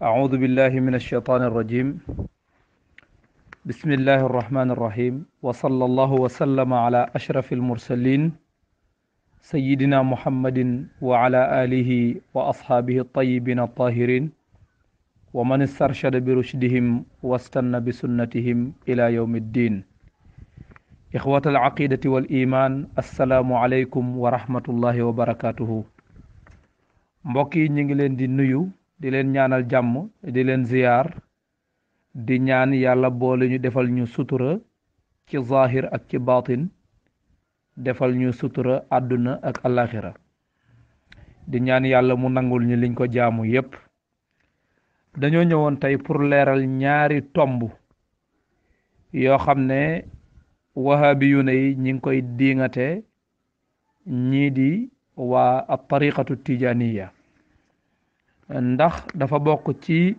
أعوذ بالله من الشيطان الرجيم بسم الله الرحمن الرحيم وصلى الله وسلم على أشرف المرسلين سيدنا محمد وعلى آله وأصحابه الطيبين الطاهرين ومن استرشد برشدهم واستنى بسنتهم إلى يوم الدين إخوة العقيدة والإيمان السلام عليكم ورحمة الله وبركاته mbokk yi ñu ngi leen di nuyu di leen ñaanal jàmm di leen ziyaar di ñaan yàlla boole ñu defal ñu sutura ci zahir ak ci baatin defal ñu sutura àdduna ak alaxira di ñaan yàlla mu nangul ñu liñ ko jaamu yépp dañoo ñëwoon tey pour leeral ñaari tomb yoo xam ne wahabiyuna yi ñi ngi koy diingate ñii di waa ab tariqatu tijaniya ndax dafa bokk ci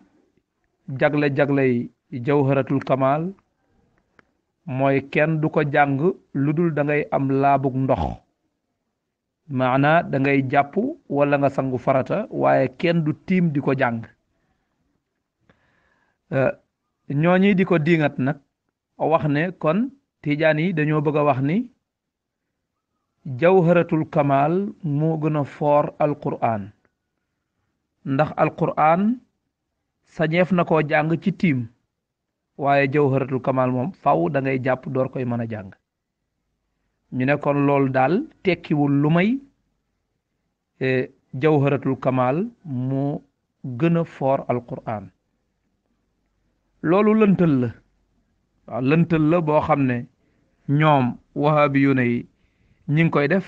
jagle-jagley jawharatul kamal mooy kenn du ko jàng lu dul da ngay am laabug ndox maana da ngay jàpp wala nga sangu farata waaye kenn du tiim di ko jàng ñooñi di ko diingat nag wax ne kon tijaan yi dañoo bëgg a wax ni jawharatul kamal moo gën a foor alquran ndax alquran sañeef na koo jàng ci tiim waaye jawharatul kamal moom faw da ngay jàpp door koy mën a jàng ñu ne kon loolu daal tekkiwul lu may jawharatul kamal moo gën a foor alquran loolu lëntal la waaw lëntal la boo xam ne ñoom wahabiyuna yi ñi ngi koy def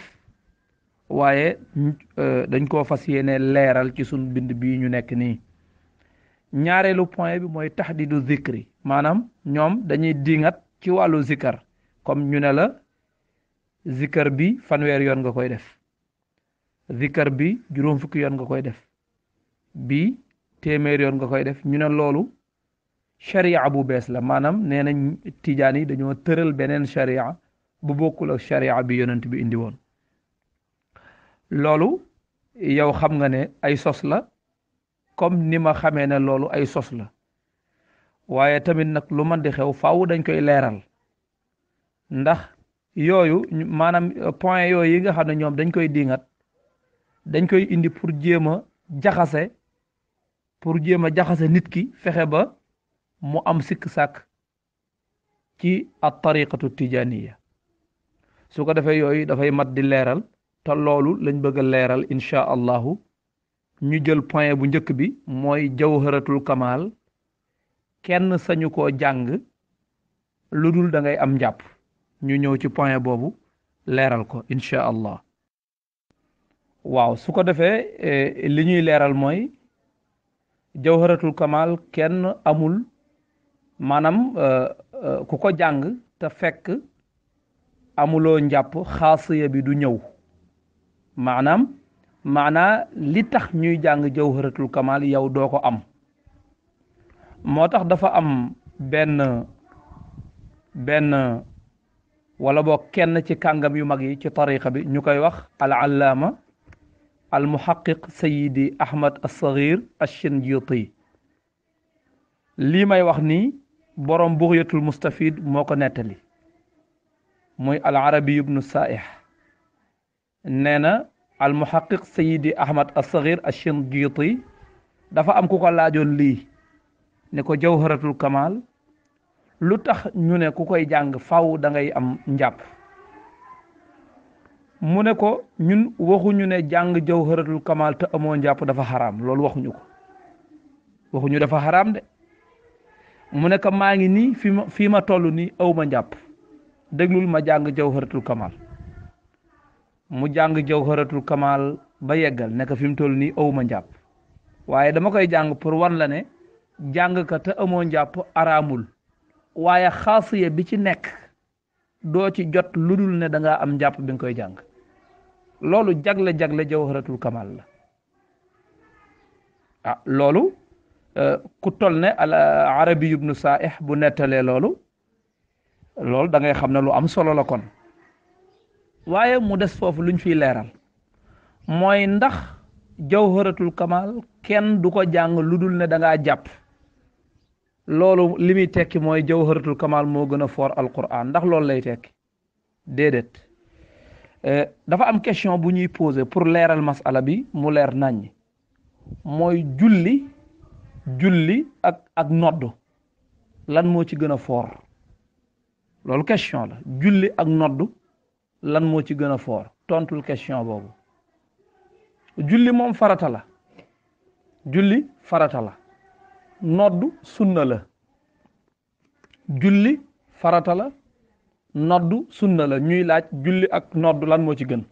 waaye dañ koo fas yéene leeral ci sun bind bii ñu nekk nii ñaareelu point bi mooy taxdidu zikri maanaam ñoom dañuy diingat ci wàllu zikar comme ñu ne la zikar bi fanweer yoon nga koy def zikar bi juróom fukki yoon nga koy def bi téeméer yoon nga koy def ñu ne loolu sharia bu bees la maanaam nee nañ tijaan yi dañoo tëral beneen sharia bu bokkul ak sharia bi yonent bi indi woon loolu yow xam nga ne ay sos la comme ni ma xamee ne loolu ay sos la waaye tamit nag lu man di xew faaw dañ koy leeral ndax yooyu maanaam point yooyu yi nga xam ne ñoom dañ koy diingat dañ koy indi pour jéem a jaxase nit ki fexe ba mu am sikk sàkk ci at tariqatu tijaniya su ko defee yooyu dafay mat di leeral te loolu lañ bëgg a leeral incha allahu ñu jël point bu njëkk bi mooy jawharatul kamal kenn sañu koo jàng lu dul da ngay am njàpp ñu ñëw ci point boobu leeral ko incha allah waaw su ko defee li ñuy leeral mooy jawharatul kamal kenn amul maanaam ku ko jàng te fekk amuloo njàpp xaasiya bi du ñëw maanaa li tax ñuy jàng jawharatul kamal yow doo ko am moo tax dafa am benn wala boo kenn ci kàngam yu mag yi ci tariqa bi ñu koy wax al allaama al muhaqiq sayidi ahmad as-saghir ash-shinjiti lii may wax nii borom bughyatul mustafid moo ko nettali muy al arabi ibnu saih nee na al muhaqiq sayidi ahmad as-saghir ash-shinjiti dafa am ku ko laajoon lii ne ko jawharatul kamal lu tax ñu ne ku koy jàng faw da ngay am njàpp mu ne ko ñun waxuñu ne jàng jawharatul kamal te amoo njàpp dafa xaraam loolu waxuñu dafa xaraam de mu ne ko maa ngi nii fii ma toll nii aw ma njàpp déglul ma jàng jawharatul kamal mu jàng jawharatul kamal ba yeggal ne ko fi mu toll nii aw ma njàpp waaye dama koy jàng pour wan la ne jàng ka te amoo njàpp araamul waaye xaasiya bi ci nekk doo ci jot lu dul ne da ngaa am njàpp bi nga koy jàng loolu jagle jawharatul kamal la loolu ku tol ne al arabi ibnu saih bu nettalee loolu da ngay xam ne lu am solo la kon waaye mu des foofu luñ fiy leeral mooy ndax jawharatul kamal kenn du ko jàng lu dul ne da ngaa jàpp loolu li muy tekki mooy jawharatul kamal moo gën a foor alquran ndax loolu lay tekki déedéet dafa am question bu ñuy poser pour leeral masala bi mu leer naññ mooy julli ak noddu lan moo ci gën a foor loolu question la julli ak noddu lan moo ci gën a foor tontul question boobu julli moom farata la julli farata la noddu sunna la julli farata la noddu sunna la ñuy laaj julli ak noddu lan moo ci gën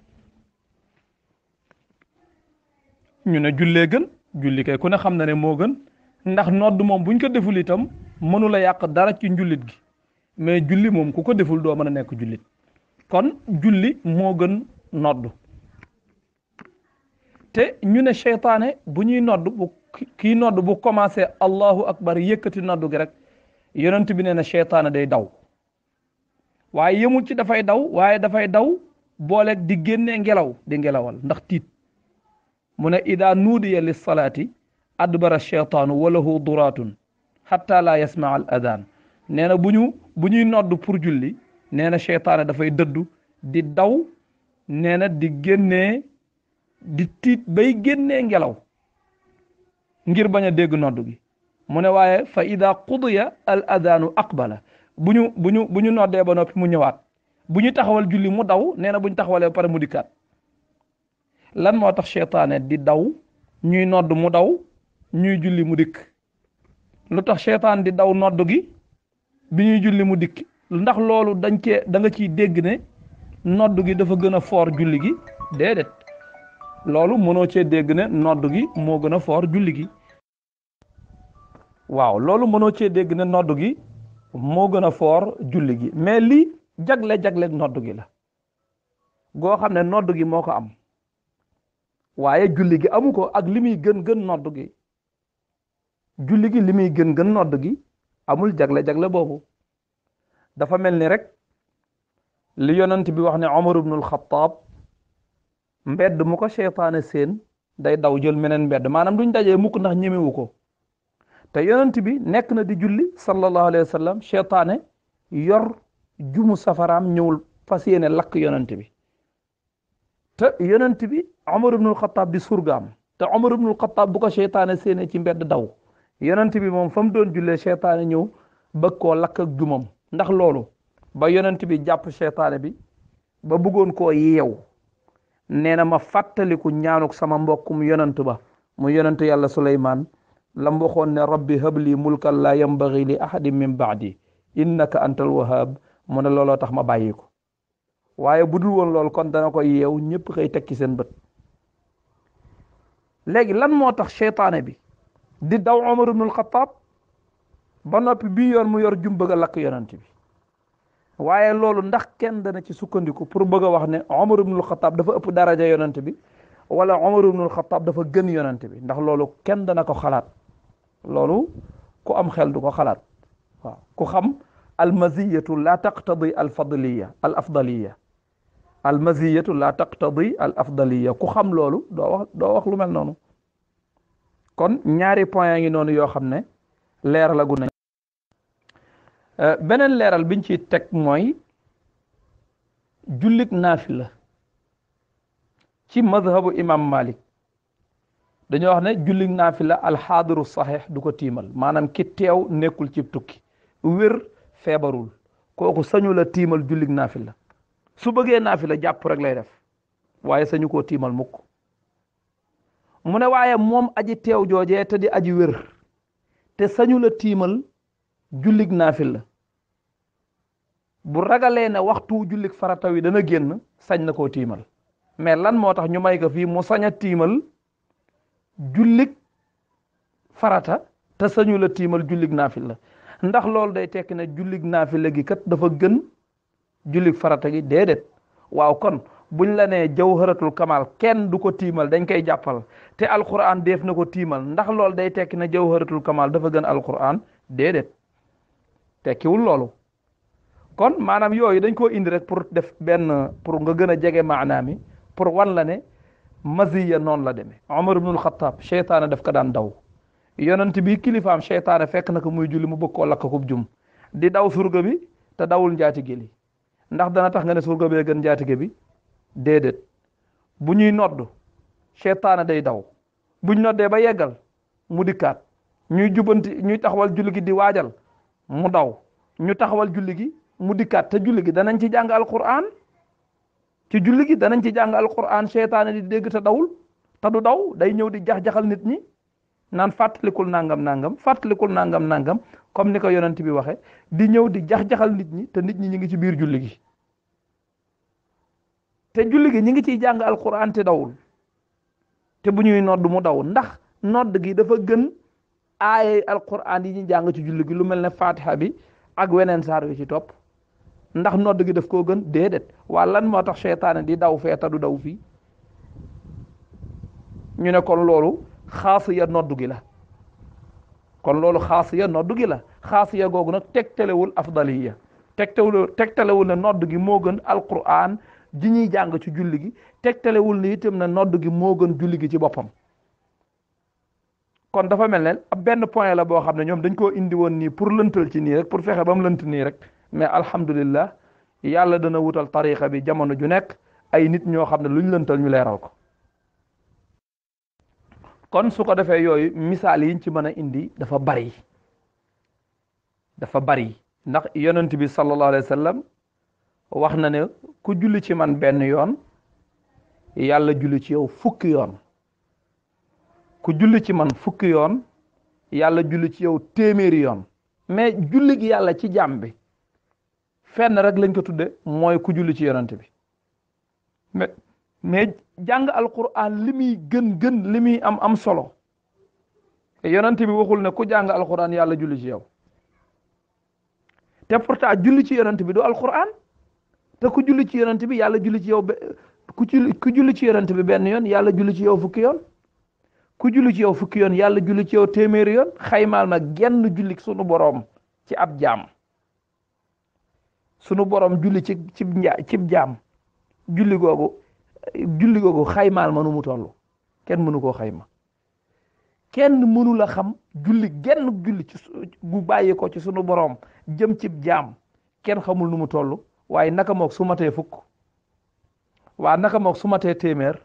ñu ne jullee gën julli kay ku ne xam na ne moo gën ndax nodd moom buñ ko deful itam mënu la yàq dara ci njullit gi mais julli moom ku ko deful doo mën a nekk jullit kon julli moo gën nodd te ñu ne seytaane bu ñuy nodd bu kii nodd bu commencé allahu akbar yëkkati nodd gi rek yonent bi nee na seytaane day daw waaye yemul ci dafay daw waaye dafay daw booleeg di génnee ngelaw di ngelawal ndax tiit mu ne ida nuudiya lis salaati adbara cheytaanu walahu duraatun xatta la yasmaa al adaan nee na bu ñuy nodd pour julli nee na cheytaane dafay dëddu di daw nee na di génnee di tiit bay génnee ngelaw ngir bañ a dégg nodd gi mu ne waaye fa ida qudiya al adaanu aqbala bu ñu noddee ba noppi mu ñëwaat bu ñu taxawal julli mu daw nee na bu ñu taxawalee ba pare mu dikkaat lan moo tax cheytaane di daw ñuy nodd mu daw ñuy julli mu dikk lu tax cheytaan di daw nodd gi bi ñuy julli mu dikk ndax loolu da nga ciy dégg ne nodd gi dafa gën a foor julli gi déedéet loolu mënoo cee dégg ne nodd gi moo gën a foor julli gi waaw loolu mënoo cee dégg ne nodd gi moo gën a foor julli gi mais lii jagle nodd gi la goo xam ne nodd gi moo ko am waaye julli gi amu ko ak li muy gën nodd gi julli gi li muy gën nodd gi amul jagle boobu dafa mel ni rek li yonent bi wax ne Omar ibnul Xattaab mbedd mu ko seytaane seen day daw jël meneen mbedd maanaam duñ dajee mukk ndax ñemewu ko te yonent bi nekk na di julli sallallahu alayhi wa sallam seytaane yor jumu safaraam ñëwul fas yéene lakk yonent bi te yonent bi Omar ibnul Xattaab di surgaam te Omar ibnul Xattaab bu ko seytaane séene ci mbedd daw yonent bi moom fa mu doon jullee seytaane ñëw bëgg koo lakk ak jumam ndax loolu ba yonent bi jàpp seytaane bi ba bëggoon koo yeew nee na ma fàttaliku ñaanuk sama mbokkum yonent ba mu yonent yàlla Suleymaan lam waxoon ne rabbi habli mulkan la yambagi li ahadin min baadi innaka antal wahhab mu ne looloo tax ma bàyyi ko waaye bu dul woon loolu kon dana ko yeew ñëpp xëy tekki seen bët léegi lan moo tax seytaane bi di daw Omar ibnul Xattaab ba noppi bii yoon mu yor jum bëgg a lakk yonent bi waaye loolu ndax kenn dana ci sukkandiku pour bëgg a wax ne Omar ibnul Xattaab dafa ëpp daraja yonent bi wala Omar ibnul Xattaab dafa gën yonent bi ndax loolu kenn dana ko xalaat loolu ku am xel du ko xalaat waaw ku xam almaziyatu la taqtadi alfadliya al afdaliya almaziyatu la taqtadi al afdaliya ku xam loolu doo wax lu mel noonu kon ñaari point yaa ngi noonu yoo xam ne leeralagu nañ beneen leeral biñ ci teg mooy jullik naafila ci madhabu imam Malik dañoo wax ne jullik naafila alxaadiru saxiix du ko tiimal maanaam ki teew nekkul ci tukki wér feebarul kooku sañu la tiimal jullik naafila su bëggee naafila jàpp rek lay def waaye sañu koo tiimal mukk mu ne waaye moom aji teew joojee te di aji wér te sañu la tiimal jullik naafila bu ragalee ne waxtu jullik farata wi dana génn sañ na koo tiimal mais lan moo tax ñu may ko fii mu sañ a tiimal jullik farata te sañu la tiimal jullik naafila ndax loolu day tekki ne jullik naafila gi kat dafa gën jullik farata gi déedéet waaw kon buñ la nee jawharatul kamal kenn du ko tiimal dañ koy jàppal te alquran def na ko tiimal ndax loolu day tekki ne jawharatul kamal dafa gën alquran déedéet tekkiwul loolu kon maanaam yooyu dañ koo indi rek pour def benn pour nga gën a jege maanaam mi pour wan la ne maziya noonu la demee Omar ibnul Xattaab seytaane daf ko daan daw yonent bi kilifaam seytaane fekk na ko muy julli mu bëgg koo lakk kub jum di daw surga bi te dawul njaatige li ndax dana tax nga ne surga bee gën njaatige bi déedéet bu ñuy nodd seytaane day daw buñ noddee ba yeggal mu dikkaat ñuy jubanti ñuy taxawal julli gi di waajal mu daw ñu taxawal julli gi mu dikkaat te julli gi danañ ci jàng alquran ci julli gi danañ ci jàng alquran seytaane di dégg te dawul te du daw day ñëw di jax-jaxal nit ñi naan fàttalikul nangam nangam fàttalikul nangam nangam comme ni ko yonent bi waxe di ñëw di jax-jaxal nit ñi te nit ñi ñu ngi ci biir julli gi te julli gi ñi ngi ciy jàng alquran te dawul te bu ñuy nodd mu daw ndax nodd gi dafa gën aaye alquran yi ñu jàng ci julli gi lu mel ne fatiha bi ak weneen saar wi ci topp ndax nodd gi daf koo gën déedéet waa lan moo tax seytaane di daw fee te du daw fii ñu ne kon loolu xaasiya noddu gi la kon loolu xaasiya noddu gi la xaasiya googu nag tegtalewul afdaliya tegtalewul ne nodd gi moo gën alquran ji ñuy jàng ci julli gi tegtalewul ne itam ne nodd gi moo gën julli gi ci boppam kon dafa mel ne ab benn point la boo xam ne ñoom dañ koo indi woon nii pour lëntal ci nii rek pour fexe ba mu lënt nii rek mais alhamdulillah yàlla dana wutal tariqa bi jamono ju nekk ay nit ñoo xam ne luñ lëntal ñu leeral ko kon su ko defee yooyu misaal yiñ ci mën a indi dafa bari ndax yonent bi sallallahu alayhi wa sallam wax na ne ku julli ci man benn yoon yàlla julli ci yow fukki yoon ku julli ci man fukki yoon yàlla julli ci yow téeméeri yoon mais julli gi yàlla ci jàmm bi fenn rek lañ ko tudde mooy ku julli ci yonent bi mais jàng alquran li muy gën li muy am solo yonent bi waxul ne ku jàng alquran yàlla julli ci yow te pourtant julli ci yonent bi du alquran te ku julli ci yonent bi yàlla julli ci yow ku julli ci yonent bi benn yoon yàlla julli ci yow fukki yoon ku julli ci yow fukki yoon yàlla julli ci yow téeméeri yoon xaymaal ma genn julli sunu boroom ci ab jaam sunu boroom julli cib jaam julli googu xaymaal ma nu mu toll kenn mënu koo xayma kenn mënu la xam genn julli gu bàyyi ko ci sunu boroom jëm cib jaam kenn xamul nu mu toll waaye naka mook su matee fukk waa naka mook su matee téeméer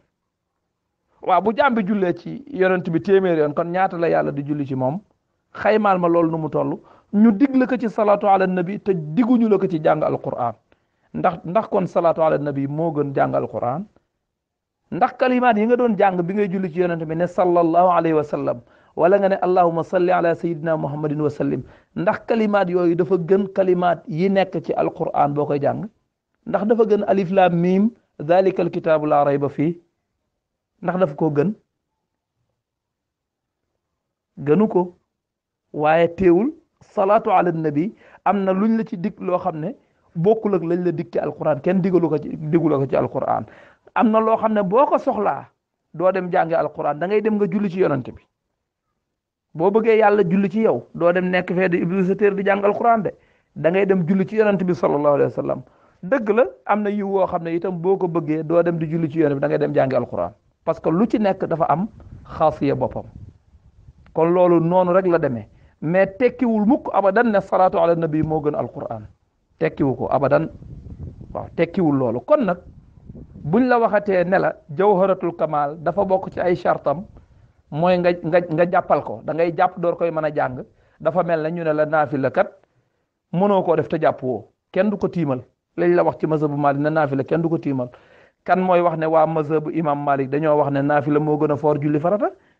waaw bu jaam bi jullee ci yonent bi téeméer yoon kon ñaata la yàlla di julli ci moom xaymaal ma loolu nu mu toll ñu digla ko ci salaatu ala nabi te diguñu la ko ci jàng alquran ndax kon salaatu ala nabi moo gën jàng alquran ndax kalimaat yi nga doon jàng bi ngay julli ci yonent bi ne sallallahu alayhi wa sallam wala nga ne allahumma salli ala sayyidina muhammadin wa sallim ndax kalimaat yooyu dafa gën kalimaat yi nekk ci alquran boo koy jàng ndax dafa gën alif lam mim dhalika alkitabu la rayba fii ndax dafa koo gënu ko waaye teewul salaatu ala nabi am na luñ la ci dig loo xam ne bokkul ak lañ la dig ci alquran kenn digulu ko ci alquran am na loo xam ne boo ko soxlaa doo dem jànge alquran da ngay dem nga julli ci yonent bi boo bëggee yàlla julli ci yow doo dem nekk fee di iblisateurs di jàng alquran de da ngay dem julli ci yonent bi sallallahu alayhi wa sallam dëgg la am na yiw woo xam ne itam boo ko bëggee doo dem di julli ci yonent bi da ngay dem jànge alquran parce que lu ci nekk dafa am xaasiya boppam kon loolu noonu rek la demee mais tekkiwul mukk abadan ne salaatu ala nabi moo gën alquran tekkiwu ko abadan waaw tekkiwul loolu kon nag buñ la waxatee ne la jawharatul kamal dafa bokk ci ay chartam mooy nga jàppal ko da ngay jàpp door koy mën a jàng dafa mel ne ñu ne la naafila kat mënoo koo def te jàpp woo kenn du ko tiimal lañ la wax ci mazhabu Malik ne naafila kenn du ko tiimal kan mooy wax ne waa mazhabu imam Malik dañoo wax ne naafila moo gën a foor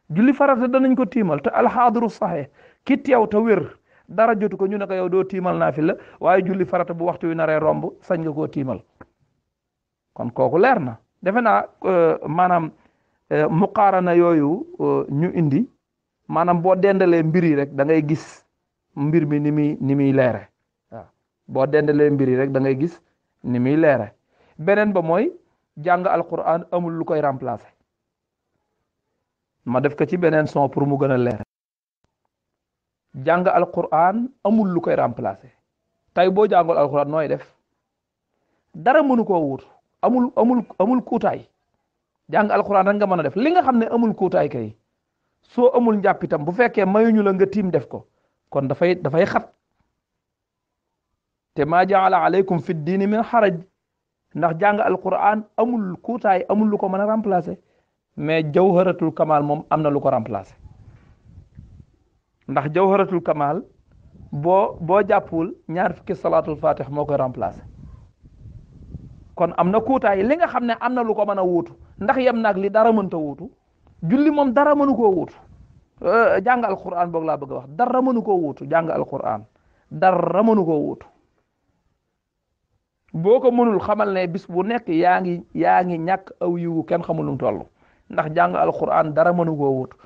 julli farata danañ ko tiimal te alxaadiru saxe ki teew te wér dara jotu ko ñu ne ko yow doo tiimal naafila waaye julli farata bu waxtu wi naree romb sañ nga koo tiimal kon kooku leer na defe naa maanaam muqaarana yooyu ñu indi maanaam boo dendalee mbir yi rek da ngay gis mbir mi ni muy leere waaw boo dendalee mbir yi rek da ngay gis ni muy leere beneen ba mooy jàng alquran amul lu koy remplacer ma def ko ci beneen son pour mu gën a leer jàng alquran amul lu koy remplacer tey boo jàngul alquran nooy def dara mënu koo wut amul kuutaay jàng alquran rek nga mën a def li nga xam ne amul kuutaay kay soo amul njàpp itam bu fekkee mayuñu la nga tiim def ko kon dafay xat te maa jaala aleykum fi diini min xaraj ndax jàng alquran amul kuutaay amul lu ko mën a remplacer mais jawharatul kamal moom am na lu ko remplacer ndax jawharatul kamal boo jàppul ñaar fukki salaatul fatih moo koy remplacer kon am na kuutaay li nga xam ne am na lu ko mën a wuutu ndax yem naag li dara mënta wuutu julli moom dara mënu koo wuutu jàng alquran boog laa bëgg a wax dara mënu koo wuutu jàng alquran dara mënu koo wuutu boo ko mënul xamal ne bis bu nekk yaa ngi ñàkk aw yiwu kenn xamul nu mu toll ndax jàng alquran dara mënu koo wuutu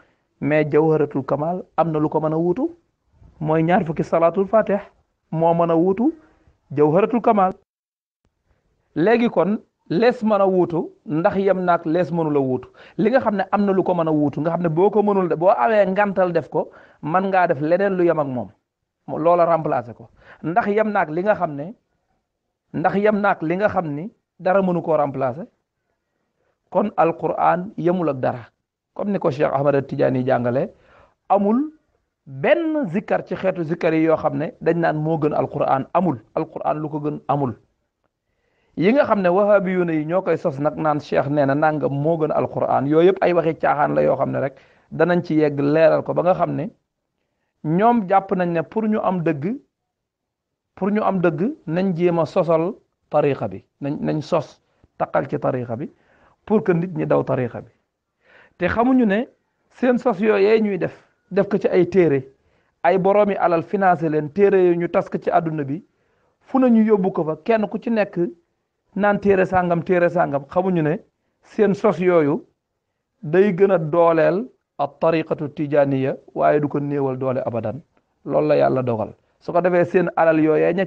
mais jawharatul kamal am na lu ko mën a wuutu mooy ñaar fukki salaatul fatih moo mën a wuutu jawharatul kamal léegi kon lees mën a wuutu ndax yem naag lees mënul a wuutu li nga xam ne am na lu ko mën a wuutu nga xam ne boo ko mënul boo awee ngantal def ko man ngaa def leneen lu yem ak moom loola remplacer ko ndax yem naag li nga xam ne ni dara mënu koo remplacer kon alquran yemul ak dara comme ni ko Cheikh Ahmad Tidiane jàngale amul benn zikkar ci xeetu zikkar yi yoo xam ne dañ naan moo gën alquran amul alquran lu ko gën amul yi nga xam ne wahabiyuuna yi ñoo koy sos nag naan cheikh nee na nangam moo gën alquran yooyu yëpp ay waxi caaxaan la yoo xam ne rek danañ ci yegg leeral ko ba nga xam ne ñoom jàpp nañ ne pour ñu am dëgg nañ jéem a sosal tariqa bi nañ sos taqal ci tariqa bi pour que nit ñi daw tariqa bi te xamuñu ne seen sos yooyee ñuy def ko ci ay téere ay boroomi alal financé leen téere yooyu ñu tas ko ci àdduna bi fu na ñu yóbbu ko fa kenn ku ci nekk naan téere sàngam xamuñu ne seen sos yooyu day gën a dooleel at tariqatu tijaniya waaye du ko néewal doole abadan loolu la yàlla dogal su ko defee seen alal yooyee ñu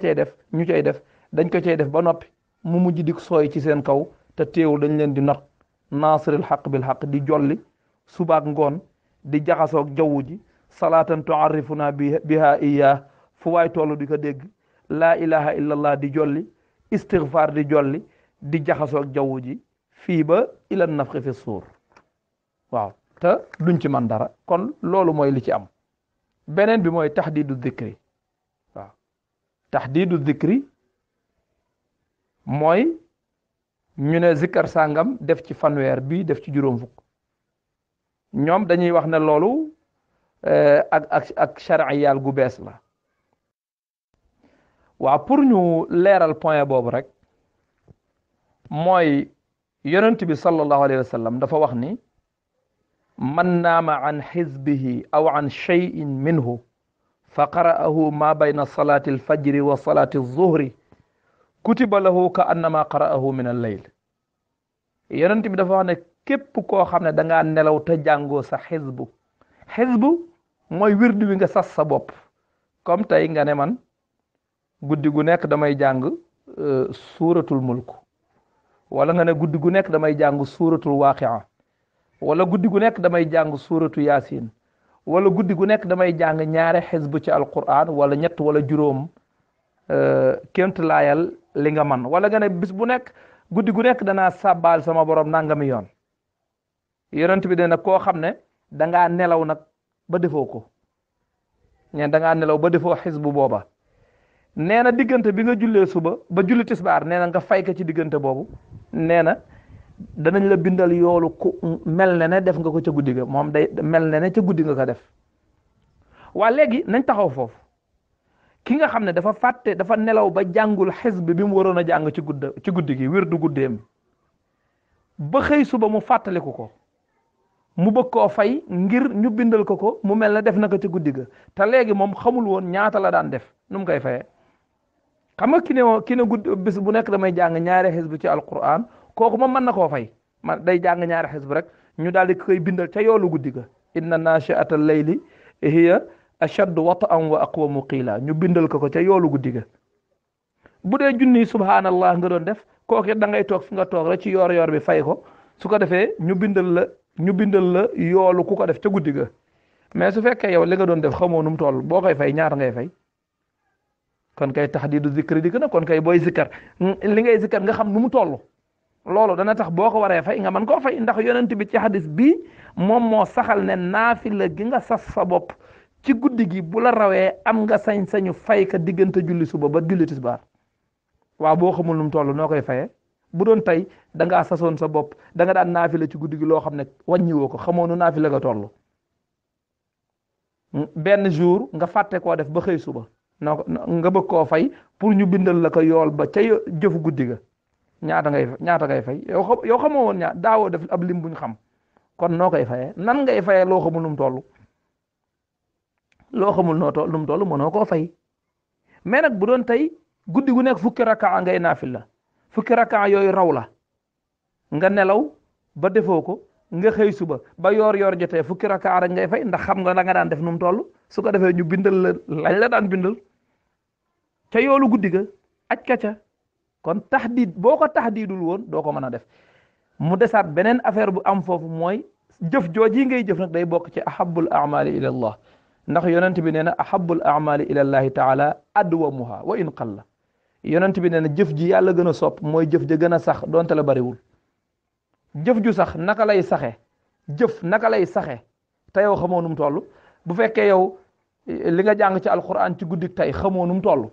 cay def dañ ko cay def ba noppi mu mujj di sooy ci seen kaw te teewul dañ leen di not nasiril xaq bil xaq di jolli subaak ngoon di jaxasoog jaww ji salaatan tuarrifuna biha iya fu waay tollu di ko dégg laa ilaha illallah di jolli istighfar di jolli di jaxasoog jaww ji fii ba ilan nafxi fi suur waaw te duñ ci man dara kon loolu mooy li ci am beneen bi mooy taxdiidu zikri waaw taxdiidu zikri mooy ñu ne zikkar sàngam def ci fanweer bi def ci juróom fukk ñoom dañuy wax ne loolu ak shar'iyal gu bees la waaw pour ñu leeral point boobu rek mooy yonent bi sallallahu alayhi wa sallam dafa wax ni man naama an xizbihi aw an cheyin minhu fa qara'ahu ma bayna salati alfajri wa salati alzuhri kutiba lahu ka annama qara'ahu min al-layl yonent bi dafa wax ne képp koo xam ne da ngaa nelaw te jàngoo sa xizbu mooy wirdu wi nga sas sa bopp comme tey nga ne man guddi gu nekk damay jàng suuratul mulk wala nga ne guddi gu nekk damay jàng suuratul waaqia wala guddi gu nekk damay jàng suuratu yaasin wala guddi gu nekk damay jàng ñaare xizbu ci alquran wala ñett wala juróom kémt laayal li nga man wala nga ne bis bu nekk guddi gu nekk danaa sàbbaal sama borom nangami yoon yonent bi dina koo xam ne dangaa nelaw nag ba defoo ko ñeen dangaa nelaw ba defoo xizbu booba nee na diggante bi nga jullee suba ba julli tisbaar nee na nga fay ko ci diggante boobu nee na danañ la bindal yoolu ku mel ne def nga ko ca guddi ga moom day mel ne ca guddi nga ko def waa léegi nañ taxaw foofu ki nga xam ne dafa fàtte dafa nelaw ba jàngul xizb bi mu waroon a jàng ci guddi gi wirdu guddeem ba xëy suba mu fàttaliku ko mu bëgg koo fay ngir ñu bindal ko mu mel ne def na ko ci guddi ga te léegi moom xamul woon ñaata la daan def nu mu koy fayee xam nga ki ne guddi bis bu nekk damay jàng ñaari xizb ci alquran kooku moom mën na koo fay man day jàng ñaari xizb rek ñu daal di koy bindal ca yoolu guddi ga inna nachiata layli hiya ashaddu wat'an wa aqwamu qiila ñu bindal ko ca yoolu guddi ga bu dee junni subhanallah nga doon def kooku da ngay toog fi nga toog rek ci yoor bi fay ko su ko defee ñu bindal la yoolu ku ko def ca guddi ga mais su fekkee yow li nga doon def xamoo nu mu toll boo koy fay ñaata ngay fay kon kay tahdiidu zikri di gën a kon kay booy zikkar li ngay zikkar nga xam nu mu toll loolu dana tax boo ko waree fay nga mën koo fay ndax yonent bi ci hadis bi moom moo saxal ne naafila gi nga sas sa bopp ci guddi gi bu la rawee am nga sañ-sañu fay ka diggante julli suba ba julli tisbaar waaw boo xamul nu mu toll noo koy fayee bu doon tey da ngaa sasoon sa bopp da nga daan naafila ci guddi gi loo xam ne wàññiwoo ko xamoo nu naafila nga toll benn jour nga fàtte koo def ba xëy suba nga bëgg koo fay pour ñu bindal la ko yool ba ca jëfu guddi ga ñaata ngay fay yow xamoo woon daawoo def ab lim buñ xam kon noo koy fayee nan ngay fayee loo xamul nu mu toll loo xamul nu mu toll mënoo koo fay mais nag bu doon tey guddi gu nekk fukki rakkaa ngay naafila fukki rakkaa yooyu raw la nga nelaw ba defoo ko nga xëy suba ba yoor jotee fukki rakkaa rek ngay fay ndax xam nga la nga daan def nu mu toll su ko defee ñu bindal la lañ la daan bindal ca yoolu guddi ga aj ka ca kon taxdiid boo ko taxdiidul woon doo ko mën a def mu desaat beneen affaire bu am foofu mooy jëf jooji ngay jëf nag day bokk ci ahabbul a'mali ila allah ndax yonent bi nee na ahabbul a'mali ila allahi taala adwamuha wa in qalla yonent bi nee na jëf ji yàlla gën a sopp mooy jëf ja gën a sax donte la bariwul jëf ju sax naka lay saxe jëf naka lay saxe te yow xamoo nu mu toll bu fekkee yow li nga jàng ci alquran ci guddik tey xamoo nu mu toll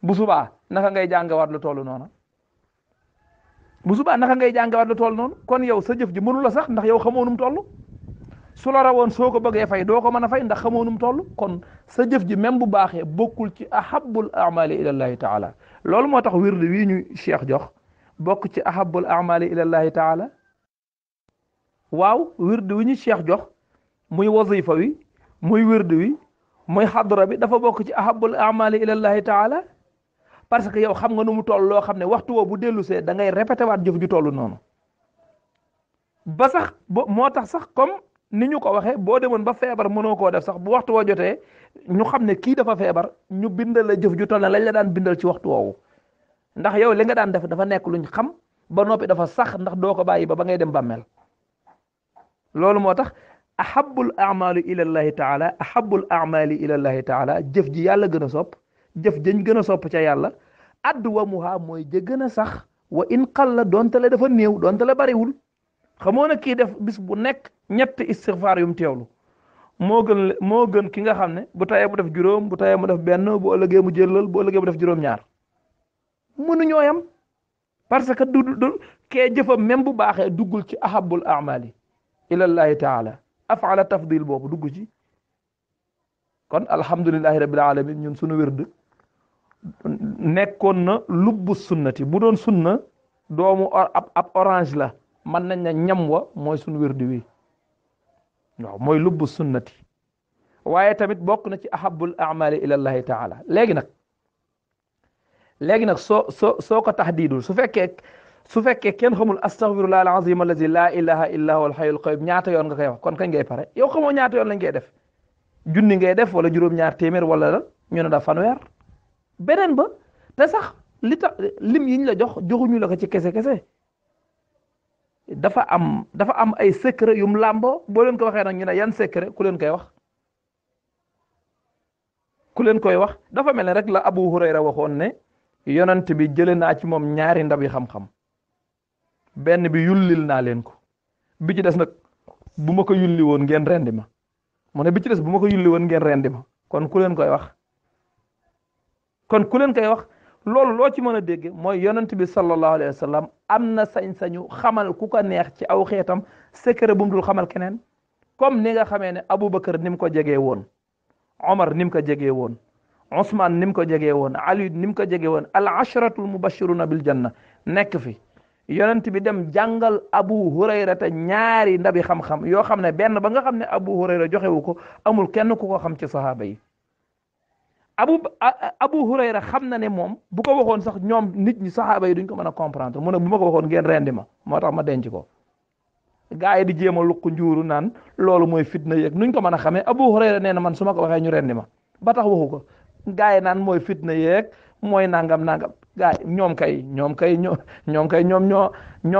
bu subaa naka ngay jàngewaat lu toll noonu bu subaa naka ngay jàngewaat lu toll noonu kon yow sa jëf ji mënu la sax ndax yow xamoo nu mu toll su la rawoon soo ko bëggee fay doo ko mën a fay ndax xamoo nu mu toll kon sa jëf ji même bu baaxee bokkul ci ahabbul a'mali ila llahi taala loolu moo tax wird wii ñu cheikh jox bokk ci ahabbul a'mali ila llahi taala waaw wird wi ñu cheikh jox muy wazifa wi muy wird wi muy xadra bi dafa bokk ci ahabbul a'mali ila llahi taala parce que yow xam nga nu mu toll loo xam ne waxtu woo bu dellu see da ngay répété waat jëf ju toll noonu ba sax moo tax sax comme ni ñu ko waxee boo demoon ba feebar mënoo koo def sax bu waxtu woo jotee ñu xam ne kii dafa feebar ñu bindal la jëf ju toll ne lañ la daan bindal ci waxtu woowu ndax yow li nga daan def dafa nekk luñ xam ba noppi dafa sax ndax doo ko bàyyi ba ngay dem bàmmeel loolu moo tax ahabbul a'mali ila llahi taala ahabbul a'mali ila llahi taala jëf ji yàlla gën a sopp jëf jëñ gën a sopp ca yàlla adwamuha mooy ja gën a sax wa in qalla doonte la dafa néew doonte la bariwul xamoo na kii def bis bu nekk ñetti istighfar yum teewlu moo gën ki nga xam ne bu tayee mu def juróom bu tayee mu def benn bu ëllëgee mu jëllal bu ëllëgee mu def juróom-ñaar mënuñoo yam parce que du kee jëfam même bu baaxee duggul ci ahabbul a'mali ila llahi taala af'ala tafdil boobu dugg ci kon alhamdulillahi rabbil alamin ñun suñu wird nekkoon na lubbu sunnati bu doon sunna doomu ab orange la mën nañ na ñam wa mooy suñu wird wi waaw mooy lubbu sunnati waaye tamit bokk na ci ahabbul a'mali ila llahi taala léegi nag soo ko taxdiidul su fekkee kenn xamul astaghfirullah al-azim allazi la ilaha illa huwa al-hayyul qayyum ñaata yoon nga koy wax kon kañ ngay pare yow xamoo ñaata yoon lañ koy def junni ngay def wala juróom-ñaar téeméer wala la ñu ne da fanweer beneen ba te sax li tax lim yiñ la joxuñu la ko ci kese dafa am ay secret yum làmboo boo leen ko waxee nag ñu ne yan secret ku leen koy wax dafa mel ne rek la Abu Hurayra waxoon ne yonent bi jële naa ci moom ñaari ndab yi xam-xam benn bi yullil naa leen ko bi ci des nag bu ma ko yulli woon ngeen rendi ma mu ne bi ci des bu ma ko yulli woon ngeen rendi ma kon ku leen koy wax loolu loo ci mën a dégg mooy yonent bi sallallahu alayhi wa sallam am na sañ-sañu xamal ku ko neex ci aw xeetam secret bu mu dul xamal keneen comme ni nga xamee ne Aboubacar ni mu ko jegee woon Omar ni mu ko jegee woon Ousmane ni mu ko jegee woon Ali ni mu ko jegee woon al ashratul mubashiruna bil janna nekk fi yonent bi dem jàngal Abu Hurayra te ñaari ndabi xam-xam yoo xam ne benn ba nga xam ne Abu Hurayra joxewu ko amul kenn ku ko xam ci sahaaba yi Abu Hurayra xam na ne moom bu ko waxoon sax ñoom nit ñi saxaaba yi duñ ko mën a comprendre mu ne bu ma ko waxoon ngeen rendi ma moo tax ma denc ko gaa yi di jéem a luq njuuru naan loolu mooy fitna yeeg nuñ ko mën a xamee Abu Hurayra nee na man su ma ko waxee ñu rendi ma ba tax waxu ko gaa yi naan mooy fitna yeeg mooy nangam gaa yi ñoom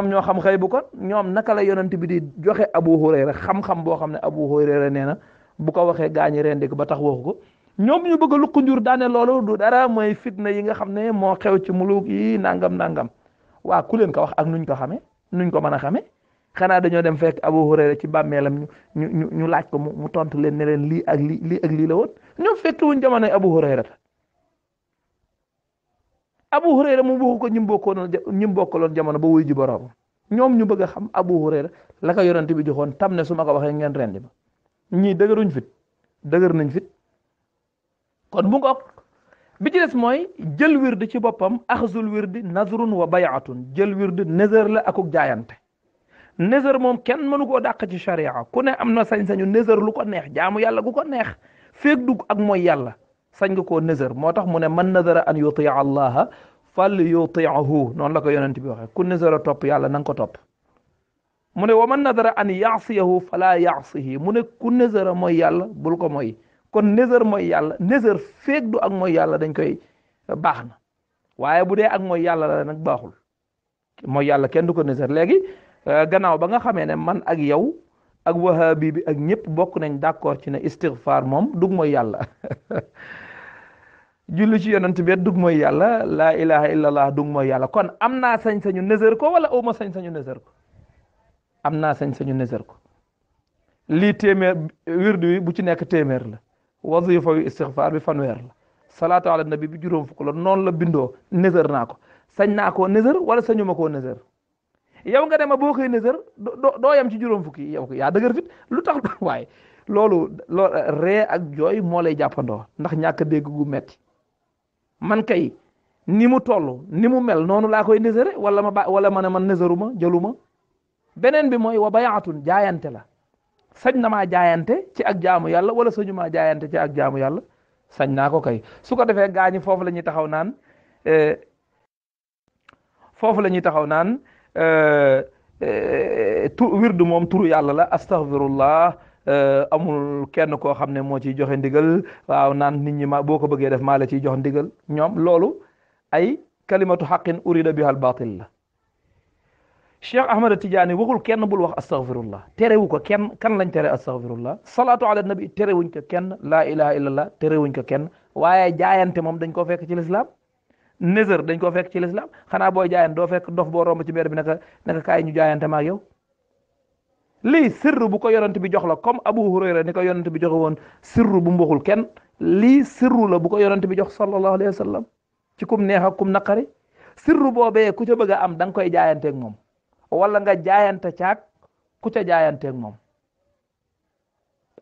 ñoo xam xëy bu kon ñoom naka la yonent bi di joxe Abu Hurayra xam-xam boo xam ne Abu Hurayra nee na bu ko waxee gaa ñi rendi ko ba tax waxu ko ñoom ñu bëgg a luq njur daane loolu du dara mooy fitna yi nga xam ne moo xew ci muluk yi nangam waa ku leen ko wax ak nuñ ko xamee nuñ ko mën a xamee xanaa dañoo dem fekk Abu Hurayra ci bàmmeelam ñu laaj ko mu tontu leen ne leen lii ak lii ak lii la woon ñoom fekk wuñ jamonoy Abu Hurayra Abu Hurayra mu waxu ko ñim bokkaloon jamono ba wuy ji borom ñoom ñu bëgg a xam Abu Hurayra la ko yonent bi joxoon tam ne su ma ko waxee ngeen rendi ma ñii dëgëruñ fit dëgër nañ fit kon bu ngoog bi ci des mooy jël wird ci boppam axzul wird nazrun wa bay'atun jël wird nézër la akuk jaayante nézër moom kenn mënu koo dàq ci sharia ku ne am na sañ-sañu nézër lu ko neex jaamu yàlla gu ko neex feeg dugg ak mooy yàlla sañ nga koo nézër moo tax mu ne man nazara an yutia allaha fal yutiahu noonu la ko yonent bi waxee ku nézër a topp yàlla na nga ko topp mu ne wa man nazara an yaasiyahu fala yaasihi mu ne ku nézër a mooy yàlla bul ko mooy kon nézër mooy yàlla nézër feeg du ak mooy yàlla dañ koy baax na waaye bu dee ak mooy yàlla la nag baaxul mooy yàlla kenn du ko nézër léegi gannaaw ba nga xamee ne man ak yow ak wahabi bi ak ñëpp bokk nañ d'accord ci ne istighfar moom dug mooy yàlla julli ci yonent bi dug mooy yàlla laa ilaha illallah dug mooy yàlla kon am naa sañ-sañu nézër ko wala awma sañ-sañu nézër ko am naa sañ-sañu nézër ko lii téeméer wirdu wi bu ci nekk téeméer la wazifa yu istighfar bi fanweer la salaatu ala nabi bi juróom fukk la noonu la bindoo nézër naa ko sañ naa koo nézër wala sañu ma koo nézër yow nga dema boo koy nézër doo yam ci juróom fukki yow ko yaa dëgër fit lu tax waaye loolu ree ak jooy moo lay jàppandoo ndax ñàkk a dégg gu metti man kay ni mu toll ni mu mel noonu laa koy nézëre wala ma ne man nézëruma jëluma beneen bi mooy wa bayaatun jaayante la sañ na maa jaayante ci ak jaamu yàlla wala sañu maa jaayante ci ak jaamu yàlla sañ naa ko kay su ko defee gaañi foofu la ñuy taxaw naan wirdu moom turu yàlla la astaghfirullah amul kenn koo xam ne moo ciy joxe ndigal waaw naan nit ñi boo ko bëggee def maa la ciy jox ndigal ñoom loolu ay kalimatu xaqin urida biha al batil la Cheikh Ahmad Tidiane waxul kenn bul wax astaghfirullah terewu ko kenn kan lañ tere astaghfirullah salaatu ala nabi terewuñ ko kenn laa ilaha illallah terewuñ ko kenn waaye jaayante moom dañ koo fekk ci lislaam nézër dañ koo fekk ci lislaam xanaa booy jaayante doo fekk dof boo romb ci mbedd bi naka kaay ñu jaayante maak yow lii sirru bu ko yonent bi jox la comme Abu Hurayra ni ko yonent bi joxe woon sirru bu mboxul kenn lii sirru la bu ko yonent bi jox sallallahu alayhi wa sallam ci kum neex ak kum naqari sirru boobee ku ca bëgg a am da nga koy jaayanteeg moom wala nga jaayante caag ku ca jaayanteeg moom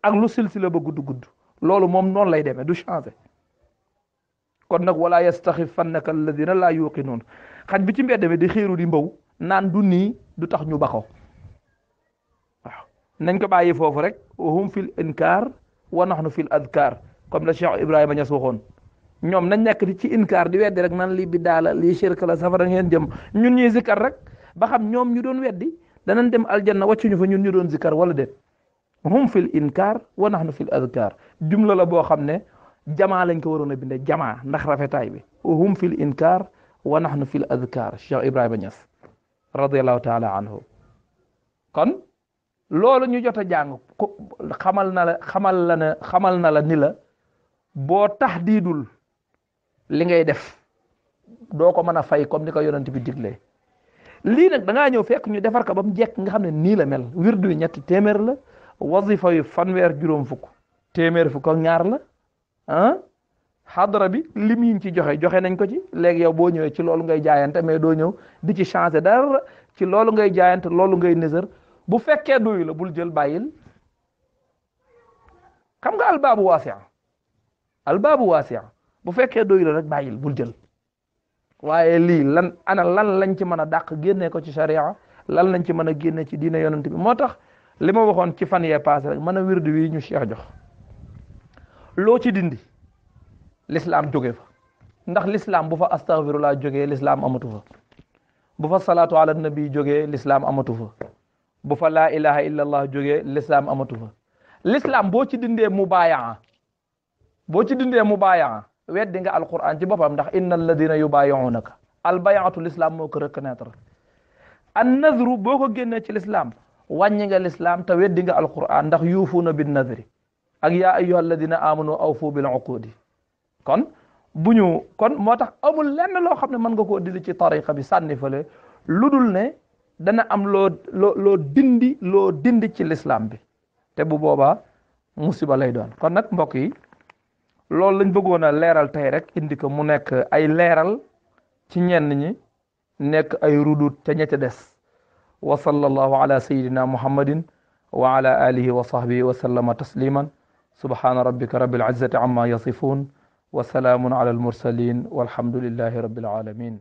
ak lu silsila ba gudd loolu moom noonu lay demee du changé kon nag wala yastaxifannaka alladina laa yuqinuun xaj bi ci mbedd mi di xiiru di mbaw naan du nii du tax ñu baxo waaw nañ ko bàyyi foofu rek hum fil inkaar wa nahnu fil adkaar comme la Cheikh Ibrahima Niass waxoon ñoom nañ nekk di ci inkaar di weddi rek nan lii biddaa la lii shirk la safara ngeen jëm ñun ñuy zikkar rek ba xam ñoom ñu doon weddi danañ dem aljanna wàccuñu fa ñun ñu doon zikkar wala déet hum fil inkaar wa nahnu fil adkaar jumla la boo xam ne jamaa lañ ko waroon a binde jamaa ndax rafetaay bi hum fil inkaar wa nahnu fil adkaar Cheikh Ibrahima Niass radiyallahu taala anhu kon loolu ñu jot a jàng xamal na la ni la boo taxdiidul li ngay def doo ko mën a fay comme ni ko yonent bi diglee lii nag da ngaa ñëw fekk ñu defar ko ba mu jekk nga xam ne nii la mel wirdu wi ñetti téeméer la wazifa yu fanweer juróom fukk téeméer fukk ak ñaar la xadra bi lim yi ci joxe nañ ko ci léegi yow boo ñëwee ci loolu ngay jaayante mais doo ñëw di ci changé dara ci loolu ngay jaayante loolu ngay nësër bu fekkee doyu la bul jël bàyyil xam nga albaabu waasi'a bu fekkee doyu la rek bàyyil bul jël waaye lii lan lañ ci mën a dàq génnee ko ci sharia lan lañ ci mën a génne ci diine yonent bi moo tax li ma waxoon ci fan yee passé rek mën a wirdu wi ñu Cheikh jox loo ci dindi l'islam jóge fa ndax l'islam bu fa astaghfirullah jógee l'islam amatu fa bu fa salaatu ala nabi jógee l'islam amatu fa bu fa laa ilaha illallah jógee l'islam amatu fa l'islam boo ci dindee mubayaa weddi nga alquran ci boppam ndax inna alladina yubayi'unaka albay'atu l'islam moo ko reconnaître an nadru boo ko génnee ci l'islam wàññi nga l'islam te weddi nga alquran ndax yuufuuna bin nadri ak yaa ayyuha alladina amanu awfu bil uqudi kon moo tax amul lenn loo xam ne mën nga koo dindi ci tariqa bi sànni fële lu dul ne dana am loo dindi ci lislaam bi te bu boobaa musiba lay doon. kon nag mbokk yi loolu lañ bëggoon a leeral tey rek indi ko mu nekk ay leeral ci ñenn ñi nekk ay rudut ca ña ca des. wa sallallahu ala sayidina muhammadin wa ala alihi wa sahbihi wa sallama tasliman subhana rabbika rabbil izzati amma yasifun wa salaamun ala al mursalin walhamdulillahi rabbil alamin.